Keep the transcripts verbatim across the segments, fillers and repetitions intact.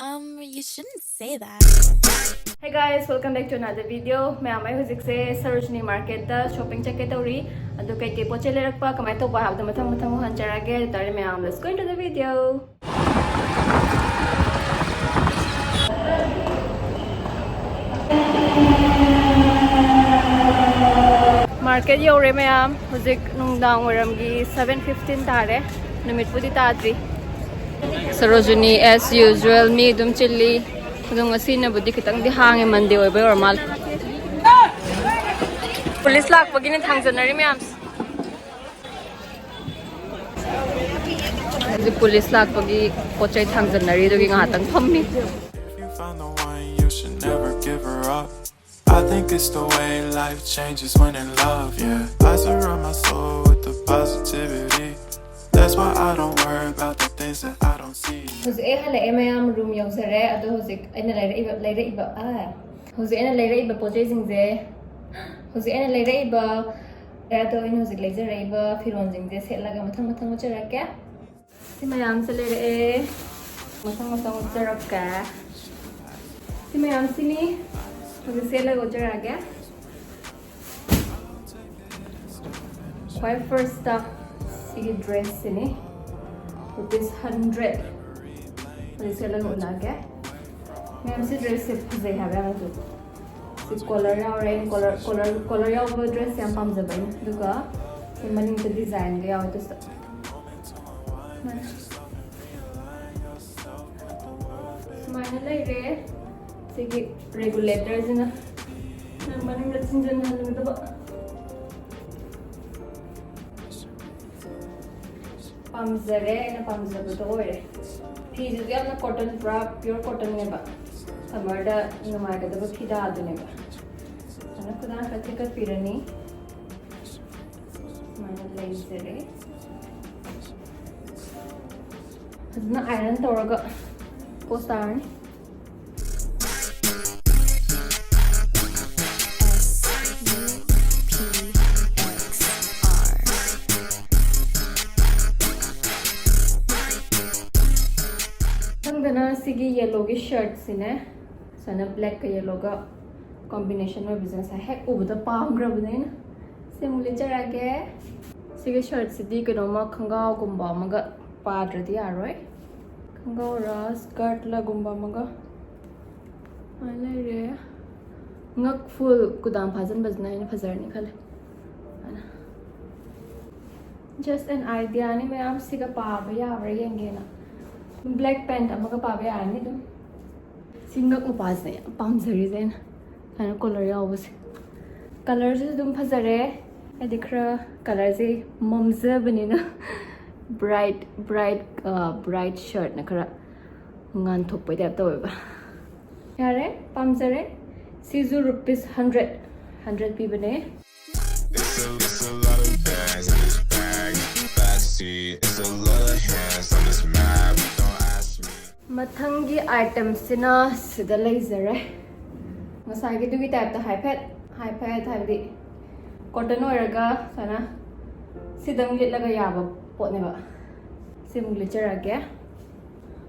Um, you shouldn't say that. Hey guys, welcome back to another video. ꯃꯌꯥꯝ, ꯑꯩ ꯍꯧꯖꯤꯛꯁꯦ ꯁꯔꯣꯖꯤꯅꯤ ꯃꯥꯔꯀꯦꯠꯇ ꯁꯣꯄꯤꯡ ꯆꯠꯀꯦ ꯇꯧꯔꯤ꯫ ꯑꯗꯨ ꯀꯩꯀꯩ ꯄꯣꯠ ꯆꯩ ꯂꯩꯔꯛꯄ, ꯀꯃꯥꯏꯅ ꯇꯧꯕ ꯍꯥꯏꯕꯗꯣ ꯃꯊꯪ ꯃꯊꯪ ꯎꯍꯟꯖꯔꯛꯑꯒꯦ꯫ ꯑꯗꯨ ꯇꯥꯔꯗꯤ ꯃꯌꯥꯝ, let's go into the video. Market ꯌꯧꯔꯦ ꯃꯌꯥꯝ꯫ ꯍꯧꯖꯤꯛ ꯅꯨꯡꯗꯥꯡ ꯋꯥꯏꯔꯝꯒꯤ seven fifteen ꯇꯥꯔꯦ꯫ ꯅꯨꯃꯤꯠꯄꯨꯗꯤ ꯇꯥꯗ꯭ꯔꯤ꯫ ꯁꯔꯣꯖꯤꯅꯤ, as usual, ꯃꯤ ꯑꯗꯨꯝ ꯆꯤꯜꯂꯤ꯫ ꯑꯗꯣ ꯉꯁꯤꯅꯕꯨꯗꯤ ꯈꯤꯇꯪꯗꯤ ꯍꯥꯡꯉꯦ, ꯃꯟꯗꯦ ꯑꯣꯏꯕꯩ ꯑꯣꯏꯔ ꯃꯥꯜꯂꯦ꯫ ꯄꯨꯂꯤꯁ ꯂꯥꯛꯄꯒꯤꯅꯦ ꯊꯥꯡꯖꯟꯅꯔꯤ ꯃꯌꯥꯝꯁꯦ꯫ ꯍꯧꯖꯤꯛ ꯄꯨꯂꯤꯁ ꯂꯥꯛꯄꯒꯤ ꯄꯣꯠ ꯆꯩ ꯊꯥꯡꯖꯟꯅꯔꯤ, ꯑꯗꯨꯒꯤ ꯉꯥꯏꯍꯥꯛꯇꯪ ꯐꯝꯃꯤ꯫ If you find the one, you should never give her up. I think it's the way life changes when in love, yeah. I surround my soul with the positivity. That's why I don't worry about the things that I don't see. ꯍꯧꯖꯤꯛ ꯑꯩ ꯍꯜꯂꯛꯑꯦ ꯃꯌꯥꯝ, room ꯌꯧꯖꯔꯦ꯫ ꯑꯗꯣ ꯍꯧꯖꯤꯛ ꯑꯩꯅ ꯂꯩꯔꯛꯏꯕ, ꯂꯩꯔꯛꯏꯕ, ꯑꯥ, ꯍꯧꯖꯤꯛ ꯑꯩꯅ ꯂꯩꯔꯛꯏꯕ ꯄꯣꯠ ꯆꯩꯁꯤꯡꯁꯦ, ꯍꯧꯖꯤꯛ ꯑꯩꯅ ꯂꯩꯔꯛꯏꯕ, ꯑꯗꯣ ꯑꯩꯅ ꯍꯧꯖꯤꯛ ꯂꯩꯖꯔꯛꯏꯕ ꯐꯤꯔꯣꯜꯁꯤꯡꯁꯦ ꯁꯦꯠꯂꯒ ꯃꯊꯪ ꯃꯊꯪ ꯎꯠꯆꯔꯛꯀꯦ꯫ ꯁꯤ ꯃꯌꯥꯝꯁꯦ ꯂꯩꯔꯛꯑꯦ꯫ ꯃꯊꯪ ꯃꯊꯪ ꯎꯠꯆꯔꯛꯀꯦ꯫ ꯁꯤ ꯃꯌꯥꯝꯁꯤꯅꯤ ꯍꯧꯖꯤꯛ ꯁꯦꯠꯂꯒ ꯎꯠꯆꯔꯛꯑꯒꯦ꯫ ꯈ꯭ꯋꯥꯏ ꯐꯥꯔꯁꯇ ꯁꯤꯒꯤ ꯗ꯭ꯔꯦꯁꯁꯤꯅꯤ꯫ Rupees hundred꯫ ꯍꯧꯖꯤꯛ ꯁꯦꯠꯂꯒ ꯎꯠꯂꯛꯑꯒꯦ꯫ ꯃꯌꯥꯝ, ꯁꯤ ꯗ꯭ꯔꯦꯁꯁꯦ ꯐꯖꯩ ꯍꯥꯏꯕ ꯌꯥꯝꯅꯁꯨ꯫ ꯁꯤ ꯀꯣꯂꯔ ꯌꯥꯎꯔꯦ꯫ ꯑꯩꯅ ꯀꯣꯂꯔ, ꯀꯣꯂꯔ, ꯀꯣꯂꯔ ꯌꯥꯎꯕ ꯗ꯭ꯔꯦꯁꯁꯦ ꯌꯥꯝ ꯄꯥꯝꯖꯕ ꯑꯩꯅ꯫ ꯑꯗꯨꯒ ꯁꯤ ꯃꯅꯤꯡꯗ ꯗꯤꯖꯥꯏꯟꯒ ꯌꯥꯎꯋꯦ ꯑꯗꯨꯁꯨ꯫ ꯁꯨꯃꯥꯏꯅ ꯂꯩꯔꯦ꯫ ꯁꯤꯒꯤ ꯔꯦꯒꯨꯂꯦꯇꯔꯁꯤꯅ ꯃꯅꯤꯡꯗ ꯊꯤꯟꯖꯤꯟꯍꯟꯒꯗꯕ꯫ ꯄꯥꯝꯖꯔꯦ, ꯑꯩꯅ ꯄꯥꯝꯖꯕꯗꯣ ꯑꯣꯏꯔꯦ꯫ ꯐꯤꯁꯤꯁꯨ ꯌꯥꯝꯅ ꯀꯣꯇꯟ, ꯄꯨꯔꯥ ꯄ꯭ꯌꯣꯔ ꯀꯣꯇꯟꯅꯦꯕ꯫ ꯁꯝꯃꯔꯗ ꯅꯨꯡꯉꯥꯏꯒꯗꯕ ꯐꯤꯗꯥꯗꯨꯅꯦꯕ꯫ ꯑꯗꯨꯅ ꯈꯨꯗꯥꯡ ꯈꯔ ꯊꯦꯛꯀꯠꯄꯤꯔꯅꯤ꯫ ꯁꯨꯃꯥꯏꯅ ꯂꯩꯖꯔꯦ꯫ ꯐꯖꯅ ꯑꯥꯏꯔꯟ ꯇꯧꯔꯒ ꯄꯣꯁ ꯇꯥꯔꯅꯤ꯫ ꯈꯪꯗꯅ ꯑꯁꯤꯒꯤ ꯌꯦꯜꯂꯣꯒꯤ ꯁꯔꯠꯁꯤꯅꯦ, ꯁꯨꯃꯥꯏꯅ ꯕ꯭ꯂꯦꯛꯀ ꯌꯦꯜꯂꯣꯒ ꯀꯣꯝꯕꯤꯅꯦꯁꯟ ꯑꯣꯏꯕꯁꯦ ꯉꯁꯥꯏ ꯍꯦꯛ ꯎꯕꯗ ꯄꯥꯝꯈ꯭ꯔꯕꯅꯦ ꯑꯩꯅ꯫ ꯁꯤ ꯑꯃꯨꯛ ꯂꯤꯠꯆꯔꯛꯑꯒꯦ꯫ ꯁꯤꯒꯤ ꯁꯔꯠꯁꯤꯗꯤ ꯀꯩꯅꯣꯝꯃ ꯈꯣꯡꯒ꯭ꯔꯥꯎꯒꯨꯝꯕ ꯑꯃꯒ ꯄꯥꯗ꯭ꯔꯗꯤ ꯌꯥꯔꯣꯏ꯫ ꯈꯣꯡꯒ꯭ꯔꯥꯎꯔ ꯁ꯭ꯀꯔꯠꯂꯒꯨꯝꯕ ꯑꯃꯒ꯫ ꯁꯨꯃꯥꯏꯅ ꯂꯩꯔꯦ꯫ ꯉꯛ ꯐꯨꯜ ꯀꯨꯗꯥꯝ ꯐꯥꯖꯤꯟꯕꯁꯤꯅ ꯍꯦꯟꯅ ꯐꯖꯔꯅꯤ ꯈꯜꯂꯦ꯫ ꯁꯨꯃꯥꯏꯅ꯫ Just an idea ꯅꯤ ꯃꯌꯥꯝ, ꯁꯤꯒ ꯄꯥꯕ ꯌꯥꯕ꯭ꯔꯥ ꯌꯦꯡꯒꯦꯅ꯫ ꯕ꯭ꯂꯦꯛ ꯄꯦꯟꯠ ꯑꯃꯒ ꯄꯥꯕ ꯌꯥꯔꯅꯤ ꯑꯗꯨꯝ꯫ ꯁꯤ ꯉꯛ ꯃꯄꯥꯁꯤꯅ ꯌꯥꯝ ꯄꯥꯝꯖꯔꯤꯁꯦ ꯑꯩꯅ, ꯁꯨꯃꯥꯏꯅ ꯀꯣꯂꯔ ꯌꯥꯎꯕꯁꯦ꯫ ꯀꯂꯔꯁꯤꯁꯨ ꯑꯗꯨꯝ ꯐꯖꯔꯦ, ꯍꯥꯏꯗꯤ ꯈꯔ ꯀꯂꯔꯁꯦ ꯃꯝꯖꯕꯅꯤꯅ꯫ ꯕ꯭ꯔꯥꯏꯠ ꯕ꯭ꯔꯥꯏꯠ ꯕ꯭ꯔꯥꯏꯠ ꯁꯔꯠꯅ ꯈꯔ ꯉꯥꯟꯊꯣꯛꯄꯩ ꯇꯥꯏꯞ ꯇꯧꯋꯦꯕ꯫ ꯌꯥꯔꯦ, ꯄꯥꯝꯖꯔꯦ꯫ ꯁꯤꯁꯨ ꯔꯨꯄꯤꯁ ꯍꯟꯗ꯭ꯔꯦꯠ, ꯍꯟꯗ꯭ꯔꯦꯠ ꯄꯤꯕꯅꯦ꯫ It's a, it's a lot of bags in this bag. Backseat, it's a lot of hands on this map. Don't ask me. ꯃꯊꯪꯒꯤ ꯑꯥꯏꯇꯦꯝꯁꯤꯅ ꯁꯤꯗ ꯂꯩꯖꯔꯦ꯫ ꯉꯁꯥꯏꯒꯤꯗꯨꯒꯤ ꯇꯥꯏꯞꯇ ꯍꯥꯏꯐꯦꯠ ꯍꯥꯏꯐꯦꯠ ꯍꯥꯏꯕꯗꯤ ꯀꯣꯇꯟ ꯑꯣꯏꯔꯒ ꯁꯨꯃꯥꯏꯅ ꯁꯤꯗꯪ ꯂꯤꯠꯂꯒ ꯌꯥꯕ ꯄꯣꯠꯅꯦꯕ꯫ ꯁꯤ ꯑꯃꯨꯛ ꯂꯤꯠꯆꯔꯛꯀꯦ꯫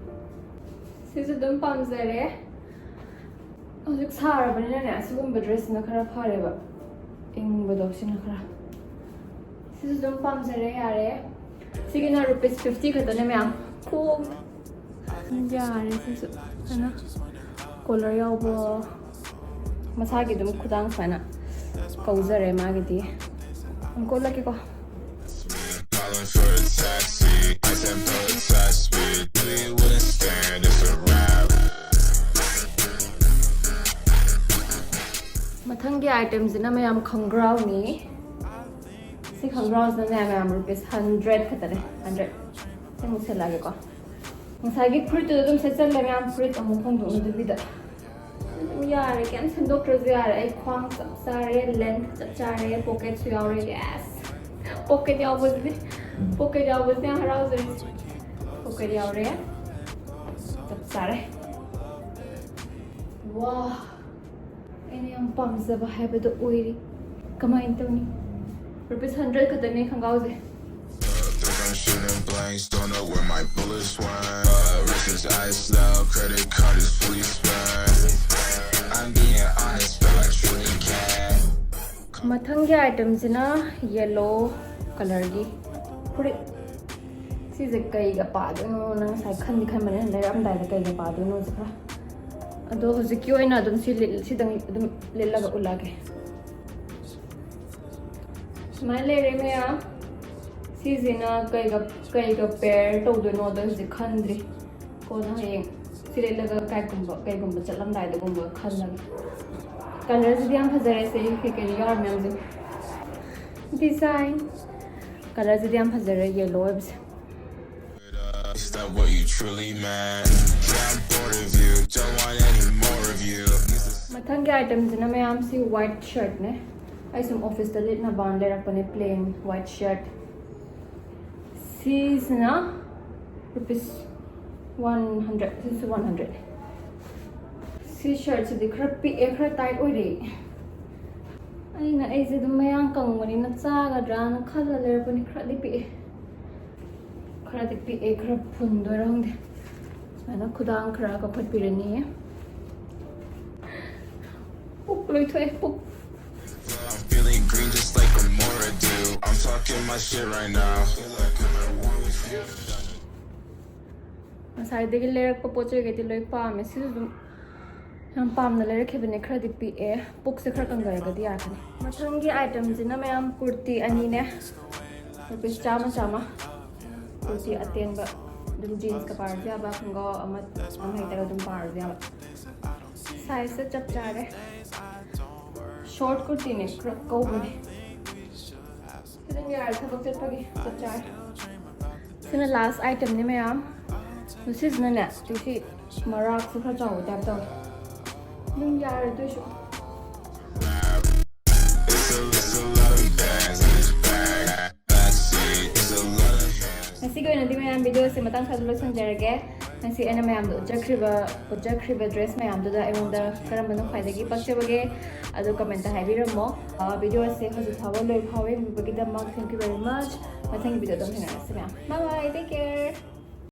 ꯁꯤꯁꯨ ꯑꯗꯨꯝ ꯄꯥꯝꯖꯔꯦ꯫ ꯍꯧꯖꯤꯛ ꯁꯥꯔꯕꯅꯤꯅꯅꯦ, ꯑꯁꯤꯒꯨꯝꯕ ꯗ꯭ꯔꯦꯁꯁꯤꯅ ꯈꯔ ꯐꯔꯦꯕ, ꯏꯪꯕꯗꯣ ꯁꯤꯅ ꯈꯔ꯫ ꯁꯤꯁꯨ ꯑꯗꯨꯝ ꯄꯥꯝꯖꯔꯦ, ꯌꯥꯔꯦ꯫ ꯁꯤꯒꯤꯅ ꯔꯨꯄꯤꯁ ꯐꯤꯐꯇꯤ ꯈꯛꯇꯅꯦ ꯃꯌꯥꯝ꯫ ꯀꯣꯛ ꯌꯥꯔꯦ ꯁꯤꯁꯨ꯫ ꯁꯨꯃꯥꯏꯅ ꯀꯣꯂꯔ ꯌꯥꯎꯕ, ꯃꯁꯥꯒꯤ ꯑꯗꯨꯝ ꯈꯨꯗꯥꯡ ꯁꯨꯃꯥꯏꯅ ꯀꯧꯖꯔꯦ ꯃꯥꯒꯤꯗꯤ꯫ ꯑꯃꯨꯛ ꯀꯣꯠꯂꯛꯀꯦꯀꯣ꯫ Calling for a taxi, I said put tax speed, we wouldn't stand, it's a wrap. ꯃꯊꯪꯒꯤ ꯑꯥꯏꯇꯦꯝꯁꯤꯅ ꯃꯌꯥꯝ ꯈꯣꯡꯒ꯭ꯔꯥꯎꯅꯤ꯫ ꯁꯤ ꯈꯣꯡꯒ꯭ꯔꯥꯎꯁꯤꯅꯅꯦ ꯃꯌꯥꯝ ꯔꯨꯄꯤꯁ ꯍꯟꯗ꯭ꯔꯦꯠ ꯈꯛꯇꯅꯦ, ꯍꯟꯗ꯭ꯔꯦꯠ꯫ ꯁꯤ ꯑꯃꯨꯛ ꯁꯦꯠꯂꯛꯑꯒꯦꯀꯣ꯫ ꯉꯁꯥꯏꯒꯤ ꯐꯨꯔꯤꯠꯇꯨꯗ ꯑꯗꯨꯝ ꯁꯦꯠꯆꯜꯂꯦ ꯃꯌꯥꯝ, ꯐꯨꯔꯤꯠ ꯑꯃꯨꯛ ꯍꯣꯡꯗꯣꯛꯅꯗꯕꯤꯗ꯫ ꯑꯗꯨꯝ ꯌꯥꯔꯦ, ꯀꯩꯝ ꯁꯦꯝꯗꯣꯛꯇ꯭ꯔꯁꯨ ꯌꯥꯔꯦ꯫ ꯑꯩ ꯈ꯭ꯋꯥꯡ ꯆꯞ ꯆꯥꯔꯦ, ꯂꯦꯟꯊ ꯆꯞ ꯆꯥꯔꯦ, ꯄꯣꯀꯦꯠꯁꯨ ꯌꯥꯎꯔꯦ꯫ ꯌꯦꯁ! ꯄꯣꯀꯦꯠ ꯌꯥꯎꯕꯁꯤꯗꯤ, ꯄꯣꯀꯦꯠ ꯌꯥꯎꯕꯁꯤꯗꯤ ꯌꯥꯝ ꯍꯔꯥꯎꯖꯔꯤꯁꯦ꯫ ꯄꯣꯀꯦꯠ ꯌꯥꯎꯔꯦ꯫ ꯆꯞ ꯆꯥꯔꯦ꯫ ꯋꯥ! ꯑꯩꯅ ꯌꯥꯝ ꯄꯥꯝꯖꯕ ꯍꯥꯏꯕꯗꯣ ꯑꯣꯏꯔꯦ꯫ ꯀꯃꯥꯏꯅ ꯇꯧꯅꯤ? ꯔꯨꯄꯤꯁ ꯍꯟꯗ꯭ꯔꯦꯠ ꯈꯛꯇꯅꯦ ꯈꯣꯡꯒ꯭ꯔꯥꯎꯁꯦ꯫ Shooting blanks, don't know where my bullets went. Uh, wrist is iced out, credit card is fully spent. I'm being honest, but I truly can't. ꯃꯊꯪꯒꯤ itemꯁꯤꯅ yellow colorꯒꯤ ꯐꯨꯔꯤꯠ꯫ ꯁꯤꯁꯦ ꯀꯩꯒ ꯄꯥꯗꯣꯏꯅꯣ? ꯅꯪ ꯉꯁꯥꯏ ꯈꯟꯗꯤ ꯈꯟꯕꯅꯦ, ꯂꯩꯔꯛꯑꯝꯗꯥꯏꯗ ꯀꯩꯒ ꯄꯥꯗꯣꯏꯅꯣꯁꯦ ꯈꯔ꯫ ꯑꯗꯣ ꯍꯧꯖꯤꯛꯀꯤ ꯑꯣꯏꯅ ꯑꯗꯨꯝ ꯁꯤ ꯂꯤꯠ-, ꯁꯤꯗꯪ ꯑꯗꯨꯝ ꯂꯤꯠꯂꯒ ꯎꯠꯂꯛꯑꯒꯦ꯫ ꯁꯨꯃꯥꯏꯅ ꯂꯩꯔꯦ ꯃꯌꯥꯝ꯫ ꯁꯤꯁꯤꯅ ꯀꯩꯒ, ꯀꯩꯒ pair ꯇꯧꯗꯣꯏꯅꯣꯗꯣ ꯍꯧꯖꯤꯛ ꯈꯟꯗ꯭ꯔꯤ꯫ ꯀꯣꯟꯅ ꯍꯌꯦꯡ ꯁꯤ ꯂꯤꯠꯂꯒ ꯀꯥꯏꯒꯨꯝꯕ, ꯀꯩꯒꯨꯝꯕ ꯆꯠꯂꯝꯗꯥꯏꯗꯒꯨꯝꯕ ꯈꯜꯂꯒꯦ꯫ Colorꯁꯤꯗꯤ ꯌꯥꯝ ꯐꯖꯔꯦ꯫ ꯁꯤ ꯀꯩꯀꯩ ꯌꯥꯎꯔꯤ ꯃꯌꯥꯝꯁꯦ꯫ Design꯫ Colorꯁꯤꯗꯤ ꯌꯥꯝ ꯐꯖꯔꯦ, yellow ꯑꯣꯏꯕꯁꯦ꯫ Is that what you truly meant? Yeah, I'm bored of you, don't want any more of you. ꯃꯊꯪꯒꯤ itemꯁꯤꯅ ꯃꯌꯥꯝꯁꯤ white shirtꯅꯦ꯫ ꯑꯩ ꯁꯨꯝ officeꯇ ꯂꯤꯠꯅꯕꯅ ꯂꯩꯔꯛꯄꯅꯦ, plain white shirt꯫ ꯁꯤꯁꯤꯅ rupees one hundred, ꯁꯤꯁꯨ one hundred꯫ ꯁꯤ shirtꯁꯤꯗꯤ ꯈꯔ ꯄꯤꯛꯑꯦ, ꯈꯔ tight ꯑꯣꯏꯔꯦ꯫ ꯑꯩꯅ, ꯑꯩꯁꯦ ꯑꯗꯨꯝ ꯃꯌꯥꯡ ꯀꯪꯕꯅꯤꯅ ꯆꯥꯒꯗ꯭ꯔꯥꯅ ꯈꯜꯂ ꯂꯩꯔꯛꯄꯅꯤ꯫ ꯈꯔꯗꯤ ꯄꯤꯛꯑꯦ, ꯈꯔꯗꯤ ꯄꯤꯛꯑꯦ, ꯈꯔ ꯐꯨꯟꯗꯣꯏꯔ ꯈꯪꯗꯦ꯫ ꯁꯨꯃꯥꯏꯅ ꯈꯨꯗꯥꯡ ꯈꯔ ꯀꯧꯈꯠꯄꯤꯔꯅꯤ꯫ ꯄꯨꯛ ꯂꯣꯏꯊꯣꯛꯑꯦ, ꯄꯨꯛ꯫ I'm feeling green just like a Mora do. I'm talking my shit right now. ꯉꯁꯥꯏꯗꯒꯤ ꯂꯩꯔꯛꯄ ꯄꯣꯠ ꯆꯩꯈꯩꯗꯤ ꯂꯣꯏ ꯄꯥꯝꯃꯦ꯫ ꯁꯤꯁꯨ ꯑꯗꯨꯝ ꯌꯥꯝ ꯄꯥꯝꯅ ꯂꯩꯔꯛꯈꯤꯕꯅꯦ꯫ ꯈꯔꯗꯤ ꯄꯤꯛꯑꯦ꯫ ꯄꯨꯛꯁꯦ ꯈꯔ ꯀꯪꯊꯔꯒꯗꯤ ꯌꯥꯔꯛꯀꯅꯤ꯫ ꯃꯊꯪꯒꯤ itemꯁꯤꯅ ꯃꯌꯥꯝ ꯀꯨꯔꯇꯤ ꯑꯅꯤꯅꯦ꯫ Rupees ꯆꯥꯝꯃ ꯆꯥꯝꯃ꯫ ꯀꯨꯔꯇꯤ ꯑꯇꯦꯟꯕ꯫ ꯑꯗꯨꯝ jeansꯀ ꯄꯥꯔꯁꯨ ꯌꯥꯕ, ꯈꯣꯡꯒ꯭ꯔꯥꯎ ꯑꯃ, ꯑꯃ ꯍꯦꯛꯇꯒ ꯑꯗꯨꯝ ꯄꯥꯔꯁꯨ ꯌꯥꯕ꯫ Sizeꯁꯦ ꯆꯞ ꯆꯥꯔꯦ꯫ Short ꯀꯨꯔꯇꯤꯅꯦ, ꯈꯔ ꯀꯧꯕꯅꯦ꯫ ꯁꯤ ꯑꯗꯨꯝ ꯌꯥꯔꯦ, ꯊꯕꯛ ꯆꯠꯄꯒꯤ ꯆꯞ ꯆꯥꯔꯦ꯫ ꯁꯤꯅ last itemꯅꯦ ꯃꯌꯥꯝ꯫ ꯑꯗꯣ ꯁꯤꯁꯤꯅꯅꯦ, ꯁꯤ ꯃꯔꯥꯛꯁꯨ ꯈꯔ ꯆꯥꯎꯕ type ꯇꯧꯋꯦ꯫ ꯑꯗꯨꯝ ꯌꯥꯔꯦ ꯑꯗꯨꯏꯁꯨ꯫ It's a, it's a lot of bags in this bag. Backseat, it's a lot of ꯉꯁꯤꯒꯤ ꯑꯣꯏꯅꯗꯤ ꯃꯌꯥꯝ videoꯁꯦ ꯃꯇꯥꯡ ꯁ꯭ꯋꯥꯏꯗ ꯂꯣꯏꯁꯤꯟꯖꯔꯒꯦ꯫ ꯉꯁꯤ ꯑꯩꯅ ꯃꯌꯥꯝꯗ ꯎꯠꯆꯈ꯭ꯔꯤꯕ ꯎꯠꯆꯈ꯭ꯔꯤꯕ ꯗ꯭ꯔꯦꯁ ꯃꯌꯥꯝꯗꯨꯗ ꯑꯩꯉꯣꯟꯗ ꯀꯔꯝꯕꯅ ꯈ꯭ꯋꯥꯏꯗꯒꯤ ꯄꯛꯆꯕꯒꯦ, ꯑꯗꯨ ꯀꯃꯦꯟꯇ ꯍꯥꯏꯕꯤꯔꯝꯃꯣ꯫ ꯚꯤꯗꯤꯑꯣ ꯑꯁꯦ ꯍꯧꯖꯤꯛ ꯐꯥꯎꯕ ꯂꯣꯏ ꯐꯥꯎꯕ ꯌꯦꯡꯕꯤꯕꯒꯤꯗꯃꯛ thank you very much. ꯃꯊꯪꯒꯤ ꯚꯤꯗꯤꯑꯣ ꯑꯗꯨꯝ ꯊꯦꯡꯅꯔꯁꯤ ꯃꯌꯥꯝ꯫ Bye bye, take care.